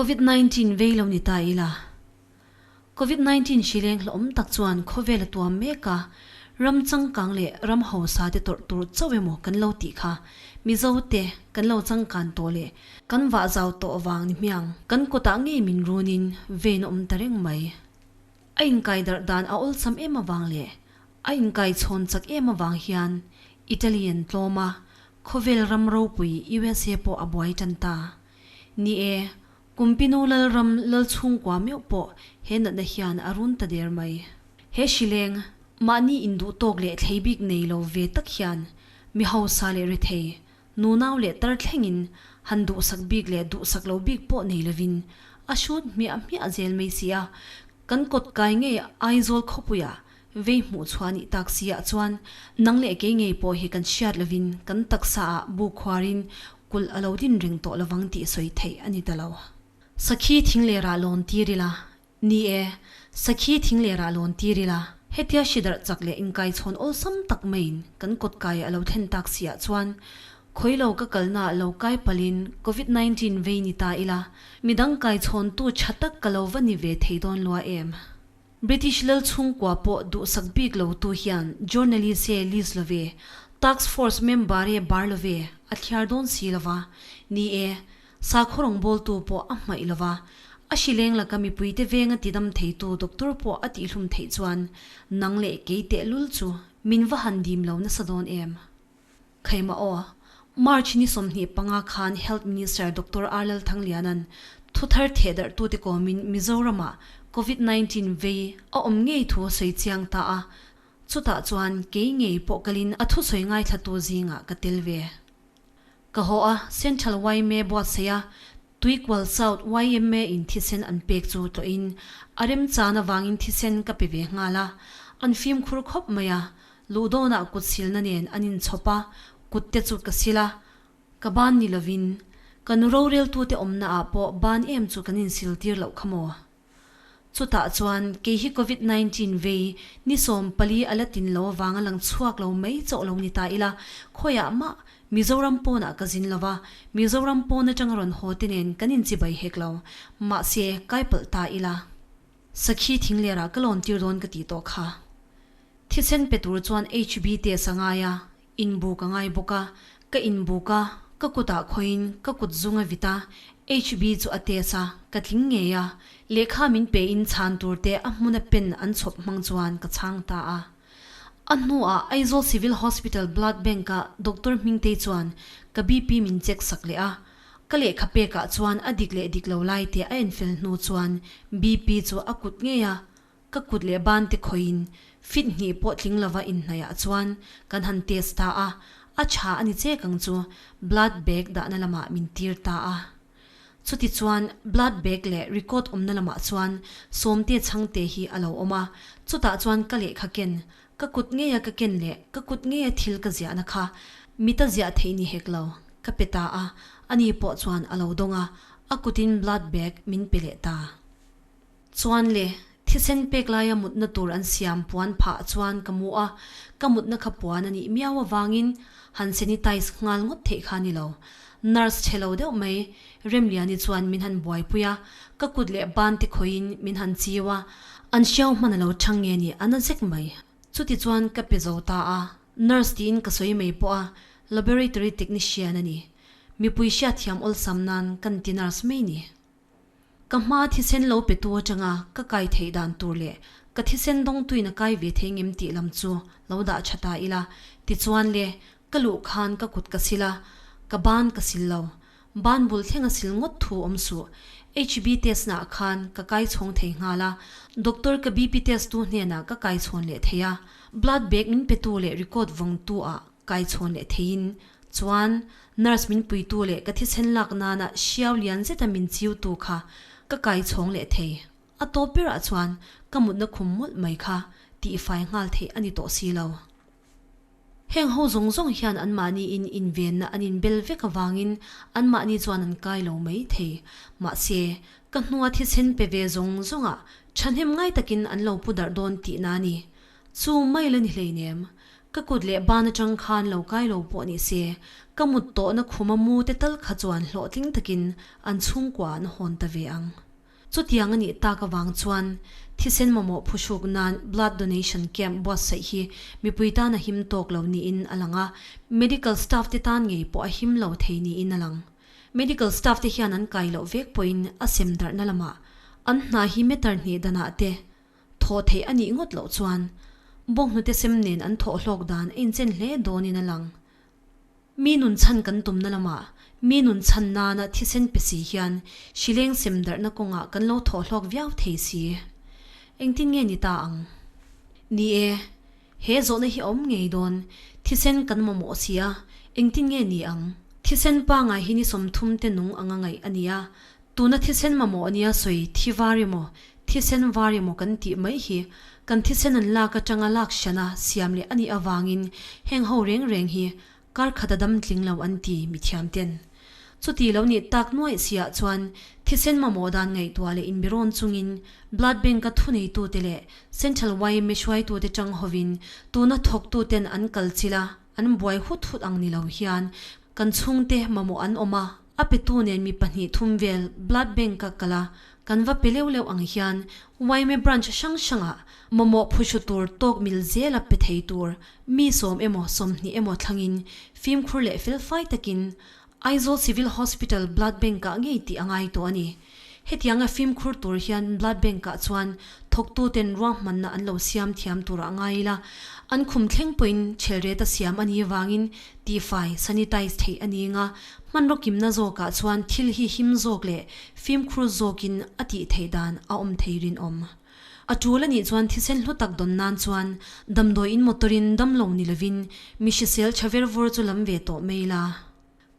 Covid 19 vei lo ni ta ila. Covid 19 hri leng hlawhawm tak chuan khawvel a tuam mek a, ram changkang leh ram hausa te tawrh tur chauh emaw kan lo tih kha Mizo te kan lo changkan tawh leh kan vah zau tawh vang ni hmiang kan kutah ngei min runin vein a awm ta reng mai. A inkai darh dan a awlsam em avang leh a inkai chhawn chak em avang hian Italian tlawm a, khawvel ram ropui USA pawh a buai tan ta. Ni e, Kumpinu Lalram lal chhungkua meuh pawh he natna hian a run ta der mai. He hrileng, mahni induh tawk leh thlei bik nei lo ve tak hian mi hausa leh rethei, nunau leh tar thlengin han duhsak bik leh duhsak lo bik pawh nei lovin a hrut hmiah hmiah zel mai si a, kan kawt kai ngei Aizawl khawpuiah Vei hmuh chhuah nih tak si ah chuan nang leh kei ngei pawh hi kan hriat lovin kan taksa ah bu khuarin kulh a lo din reng tawh lovang tih sawi theih a ni ta lo. Sakhi thing leh rah lawn tir ila. Ni e, sakhi thing leh rah lawn tir ila. Hetia hri darh chak leh inkaichhawn awlsam tak maiin kan kawt kai a lo thlen tak si ah chuan khawi lo ka kalna ah lo kai palhin Covid 19 vei ni ta ila midang kaichhawntu tha tak ka lo va ni ve thei dawn lua em? British lal chhungkua pawh duhsak bik lo tu hian journalist e list love, task force member e bar love a thliar dawn si lova. Ni e, sakhaw rawngbawltu pawh a hmaih lova, a hrileng laka mipuite venga tidam theitu doctor pawh a tihlum theih chuan nang leh kei tehlul chu min va han dim lo nasa dawn em? Khaima aw, March ni 25 khan Health Minister Doctor R Lalthangliana'n thuthar thehdarhtute kawmin Mizoramah Covid 19 vei a awm ngei thu a sawi chiang ta a, chutah chuan kei ngei pawh kalin a thusawi ngaithlatu zingah ka tel ve. Ka haw a, Central yma buatsaih a, Tuikual South yma in thisen an pek chu tlawhin a remchan avangin thisen ka pe ve nghal a, an fimkhur khawp mai a, Luh dawnah kut silna nen an inchhawp a, kut te chu ka sil a, ka ban ni lovin ka nu roreltute awmna ah pawh ban em chu kan insil tir loh kha maw? Chutah chuan kei hi Covid 19 vei ni 14 a la tin lo avanga lang chhuak lo mai chauh lo ni ta ila, khawiah mah Mizoram pawnah ka zin lo va, Mizoram pawn atanga rawn haw te nen kan inchibai hek lo, mahse kai palh ta ila. Sakhi thinglerah ka lawn tir dawn ka tih tawh kha. Thisen pe tur chuan HB test a ngai a, inbuk a ngai bawk a, ka inbuk a, ka kutah khawiin ka kut zung a vit a, HB chu a test a, ka tling ngei a, lehkha min pe in chhan tur te a hmuna pen an chhawp hmang chuan ka chhang ta a. A hnuah Aizawl Civil Hospital Blood Bank ah Doctor Hmingtei chuan ka BP min check sak leh a, ka lehkha pekah chuan a dik leh dik lo lai te a enfel hnu chuan BP chu a kut ngei a, Ka kut leh ban te khawiin fit hnih pawh tling lova inhnaihah chuan kan han test ta a, a tha a ni chek ang chu blood bag dahna lamah min tir ta a. Chuti chuan blood bag leh record awmna lamah chuan Sawmte chhangte hi a lo awm a, chutah chuan ka lehkha ken, ka kut ngeia ka ken leh ka kut ngeia thil ka ziahna kha mita ziah theih ni hek lo, ka pe ta a, ani pawh chuan a lo dawng a, a kutin blood bag min pe leh ta. Chuan le, thisen pek laia mutna tur an siam puan phah chuan ka mu a, ka mutna kha puan a nih miau avangin han sanitize nghal ngawt theih kha a ni lo. Nurse chhe lo deuh mai, Remliani chuan min han buaipui a, ka kut leh ban te khawihin min han chiu a, an hriau hman a lo chang nge ni a na zek mai. Chuti chuan ka pe zo ta a, nurse tiin ka sawi mai pawh a, laboratory technician a ni. Mipui hriatthiam awlsam nan kan ti nurse mai ni. Ka hma thisen lo pe tu atanga ka kai theih dan tur leh ka thisen dawngtuin a kai ve thei ngem tih lam chu lo dah tha ta ila. Tichuan le, ka luh khan ka kut ka sil a, ka ban ka sil lo. Ban bul thleng a sil ngawt thu awm suh. HB test naah khan ka kai chhawng thei nghal a, doctor ka BP test tu hnenah ka kai chhawn leh thei a, blood bag min pe tu leh record vawng tu ah kai chhawn leh theiin chuan nurse min puitu leh ka thisen lak nana hriau lian zeta min chiutu kha ka kai chhawng leh thei. A tawp berah chuan ka mutna khum mawlh mai kha tihfai nghal theih a ni tawh si lo. Heng ho zawng zawng hian anmahniin invenna an inbel vek avangin anmahni chuan an kai lo mai thei. Mahse, ka hnua thisen pe ve zawng zawngah thahnem ngai takin an lo pu darh dawn tihna a ni. Chu mai la ni hleinem. Ka kut leh ban atang khan lo kai lo pawh ni se, ka mut tawhna khuma mu te tal kha chuan hlawhtling takin an chhungkua an hawn ta ve ang. Chutiang a nih tak avang chuan thisen mamawh phuhruk nan blood donation camp buatsaih hi mipui tan a him tawk lo niin a lang a, medical staff te tan ngei pawh a him lo thei niin a lang. Medical staff te hian an kai loh vek pawhin a sem darhna lamah an hna hi meter hnih danah te thawh theih a nih ngawt loh chuan bawnghnute sem nen an thawh hlawk dan a inchen hle dawnin a lang. Mi nun chhan kan tumna lamah mi nun chhan nana thisen pe si hian hrileng sem darhna kawngah kan lo thawh hlawk viau thei si. Engtin nge ni ta ang? Ni e, He zawhna hi a awm ngei dawn. Thisen kan mamawh si a, engtin nge ni ang? Thisen pangai hi ni 30 te nung anga ngaih a ni a, tuna thisen mamawh nia sawi thi var emaw, thisen var emaw kan tih mai hi kan thisen an lak atanga lak hrana siam leh a nih avangin heng ho reng reng hi Kar khat a dam tling lo an ti, mithiam ten. Chuti lo nih tak nuaih siah chuan thisen mamawh dan ngaihtuah leh inbirawn chungin Blood Bank-a thuneitute leh Central yma hruaitute tang hovin tuna thawktuten an kal chilh a, an buai hut hut ang ni lo hian kan chhungte mamawh an awm a, A petu nen mi pahnih thum vel Blood Bank-a kal a, kan va pe leuh leuh ang hian yma branch hrang hrangah mamawh phuhru tur tawk mil zela pe thei tur mi 10 emaw 20 emaw thlangin fimkhur leh felfai takin Aizawl Civil Hospital Blood Bank-ah ngei tih a ngai tawh a ni. Hetianga fimkhur tur hian Blood Bank-ah chuan thawktuten ruahmanna an lo siam thiam turah ngai ila, an khum thleng pawhin chelreta siam a nih vangin tihfai, sanitize, theih a ni nga, hmanraw kimna zawkah chuan thil hi him zawk leh fimkhur zawkin a tih theih dan a awm thei rinawm. A tul a nih chuan thisen hlu tak dawn nan chuan damdawiin motor-in damlo ni lovin mi hrisel tha ver vur chu lam ve tawh mai ila.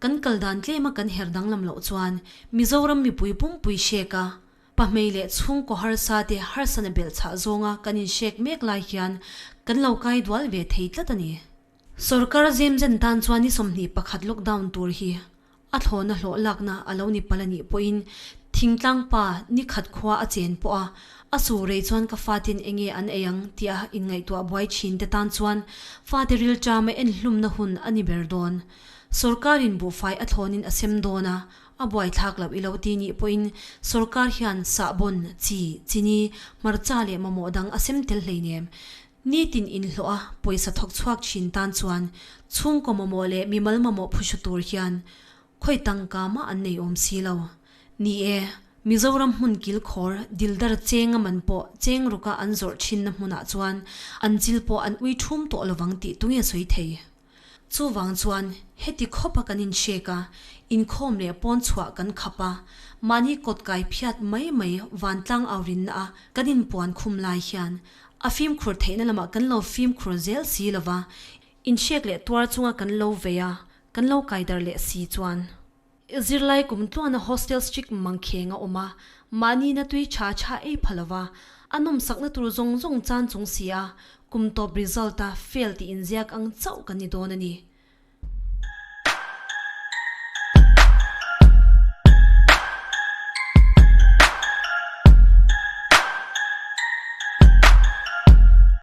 Kan kal dan tlema kan her danglam loh chuan Mizoram mipui pumpui hrek a, pahmei leh chhungkaw harsa te harsana belh chhah zawnga kan inhrek mek lai hian kan lo kai dual ve thei tlat a ni. Sorkar zemzen tan chuan ni 21 lockdown tur hi a thlawhna hlawh lakna a lo ni palh a nih pawhin thingtlang pa ni khat khua a chen pawh a, a su rei chuan ka fatin enge an ei ang tia inngaihtuah buai thin te tan chuan fate rilṭama enhlumna hun a ni ber dawn. Sorkarin buhfai a thlawnin a sem dawn a, a buaithlak loh i lo ti nih pawhin sorkar hian sahbawn, chi, chini, hmarcha leh mamawh dang a sem tel hleinem. Nitin inhlawh a pawisa thawk chhuak thin tan chuan chhungkaw mamawh leh mimal mamawh phuhru tur hian khawi tangka mah an nei awm si lo. Ni e, Mizoram hmun kilkhawr dildar cheng a man pawh cheng ruka an zawrh thinna hmunah chuan an chil pawh an ui thum tawh lovang tih tunge sawi thei? Chuvang chuan heti khawpa kan inhrek a, inkhawm leh pawn chhuah kan khap a, mahni kawt kai phiat mai mai vantlang aurinna a kan inpuan khum lai hian a fimkhur theihna lamah kan lo fimkhur zel si lova, inhrek leh tuar chunga kan lo vei a, kan lo kaidar leh si chuan. Zirlai kum tluana hostel strict mangkheng a awm a, mahni na tui tha tha ei pha lova, a nawmsakna tur zawng zawng chan chung si a, kum tawp result a fail tih inziak ang chauh kan ni dawn a ni.